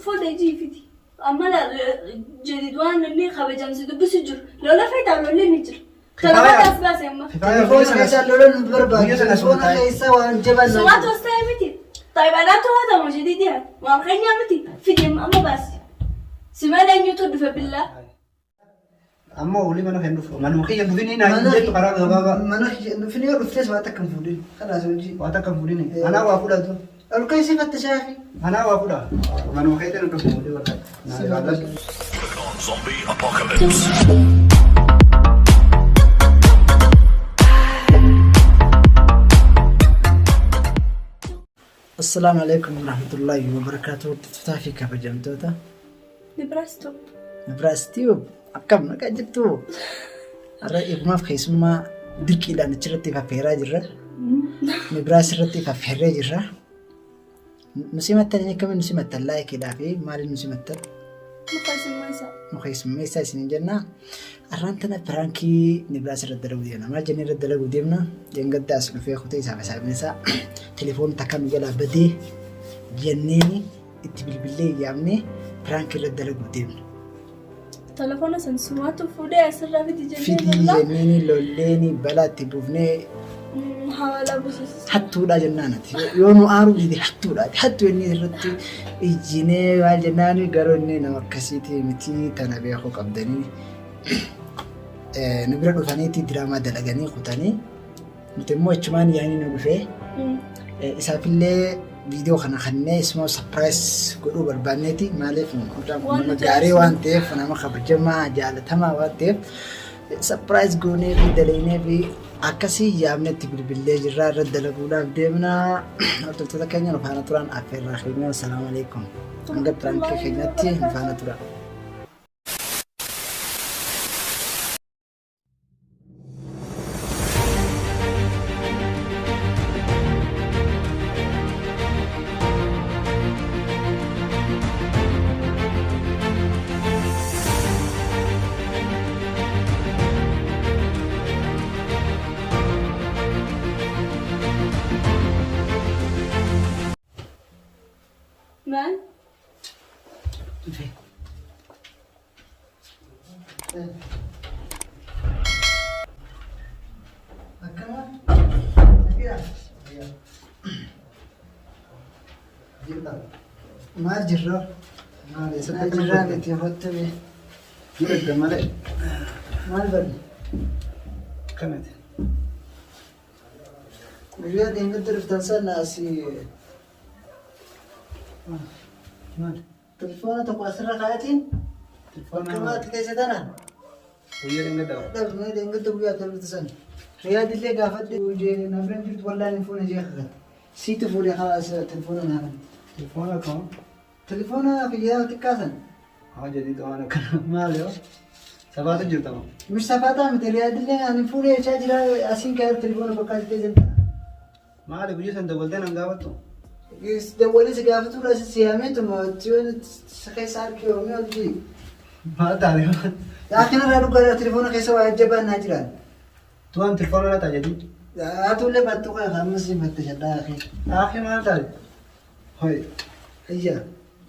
Fuudhee jiifiti. Amma jedid waan namni kabajamsi dubbisu jiru. Lola feetaa lolli ni jira. Telefoon as baase amma. Telefoona keessa lola nu barbaadu. Guyyaa sana Telefoona suma taa'e. keessa waan jabaan naa Sumaatu jiru. as ta'e miti. Xaayibanaatu haatamu jedidi haa. Waan keenyaa miti. Fidi amma baasi. Si malee eenyutu dhufe billaa? Amma olii mana kan dhufu. Manuma kiyya dhufini naa hin jettu karaa gabaabaa. Mana dhufini yoo dhuftes waan takka hin fuudhin. Kalaas hojii. Waa takka hin fuudhini. Anaa waa fudhatu. Ol keessi fattishaa fi. Anaa waa fudha. Manuma keetti nu dhufu olii walaa. Naa ilaalladhu. Zombie apocalypse. Assalaamu alaikum warahmatullahi wabarakatuh. Hordoftoota fi kabajamtoota. Nibraastu. Nibraas Tube akkam nagaa jirtu? Har'a eegumaaf keessummaa dirqiidhaan achirratti affeeraa jirra. Nibraas irratti affeerree jirra. Nu simattan inni akkamiin nu simattan laayikiidhaa fi maaliin nu simattan? Nu keessummeessa. Nu keessummeessaa isiniin jenna. Har'aan tana piraankii Nibraas irratti dalaguu deemna. Maal jennee irratti dalaguu deemna? Dheengadda as dhufee kutee isaaf isaaf isaa telefoon takka nu jalaa badee jenneeni itti bilbillee yaamnee piraankii irratti dalaguu deemna. Telefoona san sumaatu fuudhee asirraa fidi jennee Fidii lollaa. jenneeni lolleeni balaa itti buufnee Hawaalaa buusisisa. hattuudha jennaan ati. Yoo nu aaruu dide hattuudha. Ati hattuu inni irratti ijjinee maal jennaan garuu inni nama akkasiiti miti tana beekuu qabdanii. Nu bira dhufaniiti diraamaa dalaganii kutanii nuti immoo achumaan yaa'anii nu dhufee isaafillee viidiyoo kana kannee isuma surprise godhuu barbaanneeti maaliif mucaan kun Waan nama nuti gaarii waan ta'eef nama kabajamaa jaalatamaa waan ta'eef surprise goonee fi dalaynee fi akkasii yaamne itti bilbillee jirraa irra dalaguudhaaf deemna hordoftoota keenya nu faana turan affeerraa keenya assalaamu alaikum hanga piraankii keenyatti nu faana turan. Maal? Akkana. Maal jirra? Maal eessatti Maal akkana jirraa godhe? miti hottame. Ni malee. Maal banne? Akkanati. Guyyaa deemtee dhuftan sana asii Maal? Telefoona tokko asirra kaayatiin Telefoona akkamaatti teesse tana guyyaa dheengaddaa. dhabnee deengatti guyyaa akkamitti san. Riyaadillee gaafadhe jee na bira hin jirtu wallaan hin fuune jee kakate. Siitu fuudhe kalaas telefoona naa kan. Telefoona akkam? Telefoona kiyyaa xiqqaa san. Haa jedhii waan akkana maal yoo? Safaatu jirta moo? Mish safaataa miti riyaadillee ani hin fuune jechaa jira asiin ka'ee telefoona bakka ati teesse tana. Maali guyyaa san dawwaltee nan gaafattu? Dawwalee si gaafatuu irraa si yaameetuma yoon si keessa harki yoomii ol jii. Maal taate? Laakiin irraa dhugaa telefoona keessa waa jajjabaan naa jiraan. Tuwaan telefoona lataa jedhi. Haatuullee baattuu kana kan ammas sifatte shadhaa akii. Akii maal taate? Hoy. Iyya.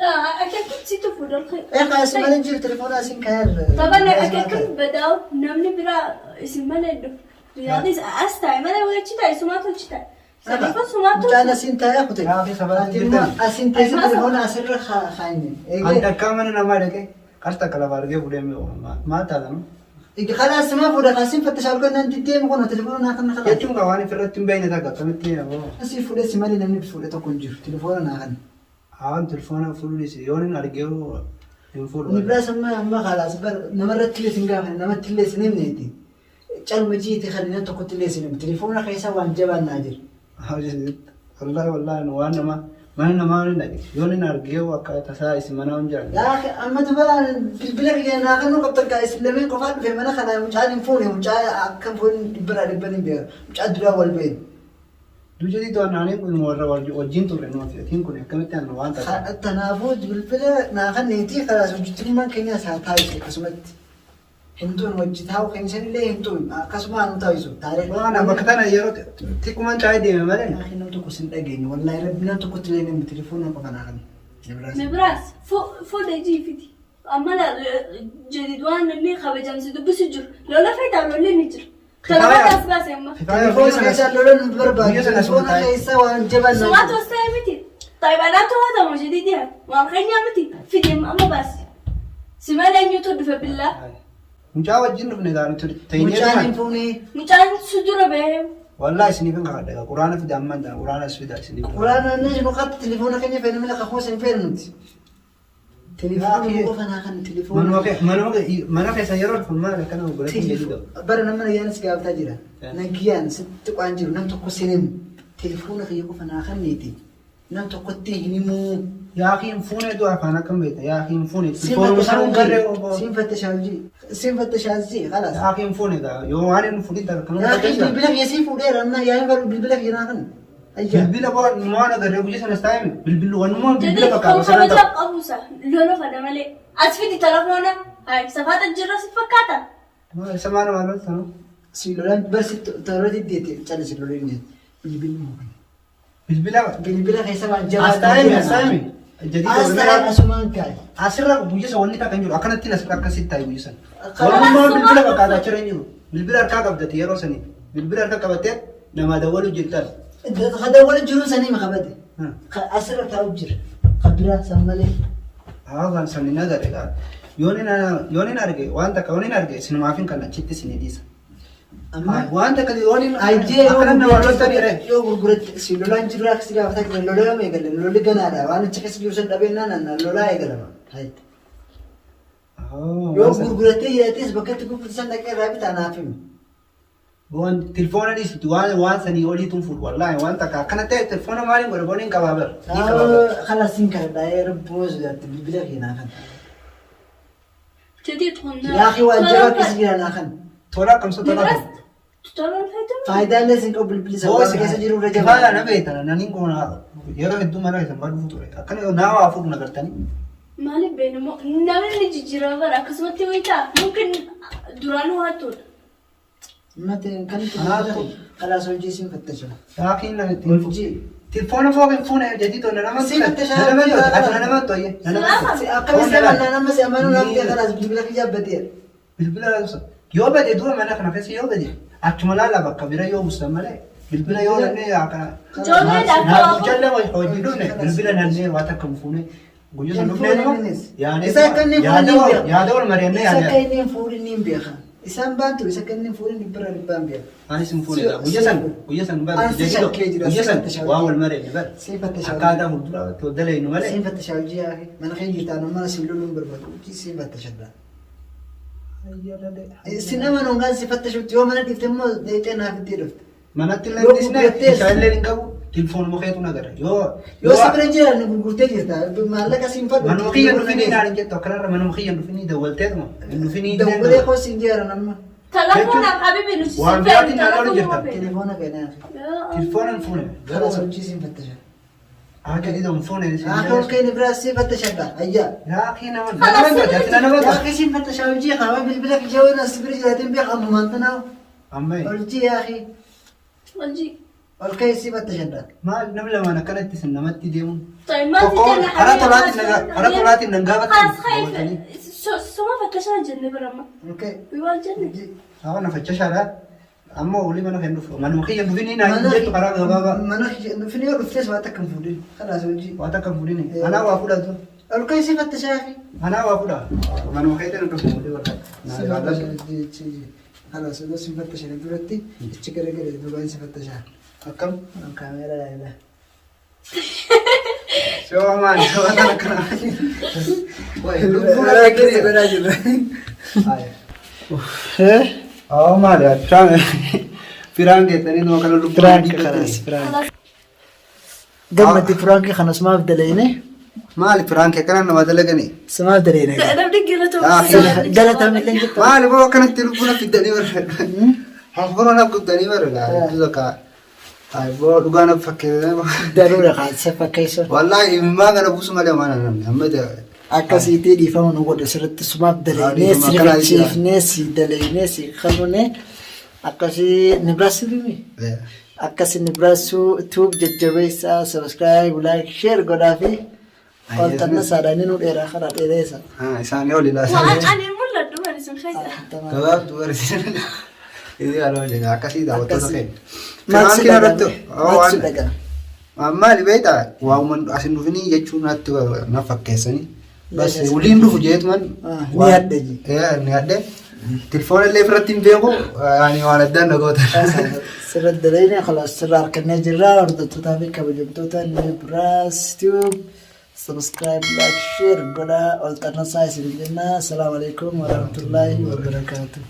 Akkakitti situ fuudhan. Ee kaasi malee jiru telefoona asiin kaayarra. Taphanne akkakin badaa'u namni biraa isin malee dhufu. Riyaadis as taa'e malee wayii achi taa'e sumaatu achi taa'e. Sadiifaa sumaatu. Mucaan asiin taa'ee kute. Gaafi sabaatti Ati immoo jirtan. asiin teessee telefoona asirra kaayne. An takkaa mana namaa dhaqee qarshii takka lafa argee fuudhee maal taata nu? Kalaas sima fuudha kaasiin fattishaa halkan naan diddeemu kun telefoona naa kanna kalaas. Jechuun kaa waan ifirratti hin beekne takka akkamitti aboo. Asii fuudhee si malee namni fuudhe tokko hin jiru telefoona naa kanna. Haan telefoona fuudhuu dhiisi yoon hin argee hin fuudhu. Inni biraas amma amma kalaas bar namarratti illee sin gaafanne namatti illee sin himneeti. Calma jiiti kan inni tokkotti illee sin himne telefoona keessa waan jabaan naa jira. Wallahi wallahi waan nama mana namaa hin dhaqe yoon hin argee akka tasaa isin mana hin jiran. Yaa amma duba bilbila kiyya naa kennuu qabdan kaa isin lameen qofaa dhufe mana kana mucaan hin fuune mucaa akka hin fuune dhibbarraa dhibban hin beeku mucaa duraa wal beenu. Duujatii to'an ani kun warra wajjin turre nuti atiin kun akkamitti an waan taate. Kanaafuu bilbila naa kenneetii kalaas hojjettummaan keenyaas haa taasisu akkasumatti. Hin tuun wajji taa'u keenya sanillee hin tuun akkasuma haa nu taasisu. Taaree. Waan bakka tana yeroo xiqquman caayee deeme malee. Laakiin nam tokko sin dhageenye wallaahi rabbi nam tokkotti illee namni telefoona qofa naa kenna. Nibraas fuudhee jiifiti. Amma jadid waan namni kabajamsi dubbisu jiru. Lola feetaa lolli ni jira. Talabaata as baase amma. Telefoona keessa lola nu barbaadu. Guyyaa sana Telefoona sun keessa waan jabaan Sumaatu as ta'e miti. Taayibanaatu haatamu jadidi haati. Waan keenyaa miti. Fidi amma baasi. Si malee eenyutu dhufe billaa. Mucaa wajjin dhufne taanu Mucaan hin teenyee fuunee. Mucaan su dura bahee. Wallahi isiniif hin kakadha. Quraana fida ammaan tana quraana as fida isiniif. Quraana inni nu qatta telefoona keenya feene malee kakuu isin feene nuti. Telefoona nu qofa naa kan telefoona. Mana keessa yeroo dhufan maal akkana obboleettiin jedhu Bara nama nayyaan si gaafataa jira. Naggiyaan sitti qaan jiru nam tokko sin himu. Telefoona kiyya qofa naa kanniiti. Nam tokkotti hin himuu. Yaa hin fuune du'a afaan akkam beekta yaa hin fuune. Telefoonuma sana garree Siin fattashaajii. Siin fattashaajii kalaas. Yaa hin fuune yoo waan hin fuudhin takka kan Yaa kii bilbila kiyya sii fuudheera amma yaa hin baru bilbila kiyya naa kan. Ayyaa. Bilbila waan agarree guyyaa sanas taa'e bilbilli wanumaa bilbila Jadid fakkaata kun sana kabajaa ta'u. qabuusa. Lola fada malee. As fidi telefoona. Hayi safaata jirra si fakkaata. Isa maal maal sana. Si lolaan barsi toora diddeete calisi lolaan jette. Bilbilli moo kan. Bilbila Bilbila keessa waan jabaa. as taa'e as taa'e. As taa'e asumaan kaa'e. Asirra guyyaa sana wanni takka hin jiru akkanatti asirra akkasitti taa'e guyyaa sana. Akkana- Walumaa bilbila fakkaata achirra hin jiru. Bilbila harkaa qabdate yeroo sanii. Bilbila harka qabattee namaa dawwalu jirtan. Kadawwala jiruun sanii makabate. Asirra taa'u jira. Kabiraa san malee. Haa sani na gare gaa. Yoon hin arge waan takka yoon hin arge sinumaafin kan achitti isin dhiisa. Amma Waan takka yoon hin Ajjee yoo akkana nama loltanii ree. yoo gurguratti si lolaan jiru akka si gaafataa jira lola yoo eegale lolli ganaadha waan achi keessa jiru san dhabeenyaan naan lolaa eegalama. Yoo gurgurattee jiraattes bakka itti gurgurtu san dhaqee irraa bitaa naaf himi. Waan telefoona dhiisitu waan waan sanii oliituun fuudhu wallaahi waan takka akkana ta'e telefoona maaliin godha booniin qabaa bara. Ni qabaa bara. Kalas siin kadhadhaa rabboo sodaatti bilbila kee naa kan. Jadid kun. Yaa akhi waan jabaa keessa jira naa kan. Tola akkamsa tola Nibras akkam. tola fayyadamu. Faayidaalee siin qabu bilbilli isa waan keessa jiru irra Kifaaya jabaa. na beektan naniin goona yeroo hedduu mana keessan bar dhufu ture. Akkana naa waa fuudhu na gartanii. Maaliif beeknu namni ni jijjiirama bara akkasumatti wayitaa mungkin duraanuu hattuudha. Mate kan itti kalaas hojii siin fattasha. Yaakiin na ittiin Hojii. Telefoona fooqin hin fuune jedhii tola nama Siin fattashaa nama jira. ati nama toye. Akkamitti amannaa nama si amanuu naaf ta'e kalaas bilbila kiyya abbateera. Bilbila yoo bade dura mana kana keessa yoo bade achuma laala bakka bira yoo buusan malee bilbila yoo nannee akkana. Ijoollee akka Ijoollee hojii dhufne bilbila nannee waa takka hin fuune guyyaa sun dhufnee numa yaadee Isa akka inni fuudhin hin beeka. yaada wal mari'annee Isa akka yaadee inni hin fuudhin hin beeka. Isaan baantu isa akka inni hin fuudhin dhibbirra dhibbaan beeka. anis hin fuune guyyaa san bara Ansi shakkee jira, guyyaa san si waa wal mari'anne bara Siin fattashaa. akkaataa fuuldura dalaynu malee Siin fattashaa hojii yaa akhi. Mana kee jirtaan mana siin loluun barbaadu. Hojii siin fattashadha. Sin amanuun kan si fattashutti yoo mana dhiifte immoo deeqee naaf itti dhufte. Manatti illee Yoo dhisne gurgurtees- bishaan illee hin qabu telefoonuma keetu nagara yoo Yoo si bira jiran gurgurtee jirta. Maallaqa siin fadhu. Manuma kiyya hin dhufinii naan hin jettu akkanarra manuma kiyya hin dhufinii dawwalteetuma hin dhufinii Dawwalee koo siin jaaran amma. Telefoona habibi nuti Waan biraatiin naa lola jirta. Telefoona keenyaa fi. Telefoona hin fuune Kalaas hojii siin fattasha. Akka jedhu hin fuune Akka ol kee biraa siin fattashadha. Ayyaa. Yaa kee nama nama to'ate nama Yaa to'ate kee siin fattashaa hojii kaawwa bilbila kiyya waan as bira jiraatiin beekamu maantanaa. amma Hojii yaa kee. Hojii. Ol kee siin fattashadha. maal namni lamaan akkanatti isin namatti deemuun Maal Tokko karaa tolaatiin karaa tolaatiin nan Kaas gaafattan suma fakkashaa jenne birama. Ol kee. Waan jenne. Haa na faccashaadha amma olii mana kan dhufu manuma kiyya hin dhufinii naan hin jettu karaa gabaabaa Mana dhufin yoo dhuftes waan takka hin fuudhin. Kalaas hojii. waa takka hin fuudhini anaa waa fudhatu Ol kee siin fattashaa fi. anaa waa fudha manuma keetiin hin dhufu olii barbaada. Kalaas odoo siin fattashan duratti achi garagalee duubaan si fattashaa. Akkam Kaameeraa ilaalaa. Soo maal waan akkana. Wayi lubbuun Keessa godhaa jirra. Haa maali firaan firaan geessanii numa kana lubbuun Piraank kanas piraank. Gammatti piraank kanas maaf dalayne? Maali firaan kee kana nama dalaganii? Simaaf dalayne. Namni galata. Galatamillee hin jettu. Maali boo akkanatti lubbuun fiddanii bara. Hafuura na guddanii bara hedduu takka. Ay boo dhugaa na fakkeessanii. Daruudha kaasee fakkeessuun. Wallaahi imimmaa kana buusu malee waan namni amma Akkasiitii dhiifama nu godhe sirriitti sumaaf dalaynee Dhiifama si akkanaa rifachiifnee si dalaynee si qabne akkasii ni biraasifime. Akkasii ni biraasuu tuub jajjabeessaa subscribe like share godhaa fi Ol xannasaadha inni nu dheeraa kana dheereessa. Isaanii oli Waan laasaa. ani mul'adhu bari sun keessa. Gabaabduu barsiisan. Inni aloo jedha akkasii daawwattoota Akkasii. keenya. Maal si Kanaaf irratti dhaga'ame? Maal si dhaga'ame? Maali beektaa waa'uma asin dhufinii jechuun natti na fakkeessanii. Bas Yes. waliin dhufu jeetuman. Ah, ni hadhe ji. Ni hadhe. Telefoona illee ofirratti hin beeku ani waan addaan na goota. Sirra dalagne خلاص sirra harkannee jirra hordoftootaa fi kabajamtoota Nibras Tube subscribe, like, share godhaa. Ol xannasaa isin jenna. Assalaamu alaikum warahmatullaahi wabarakaatuh.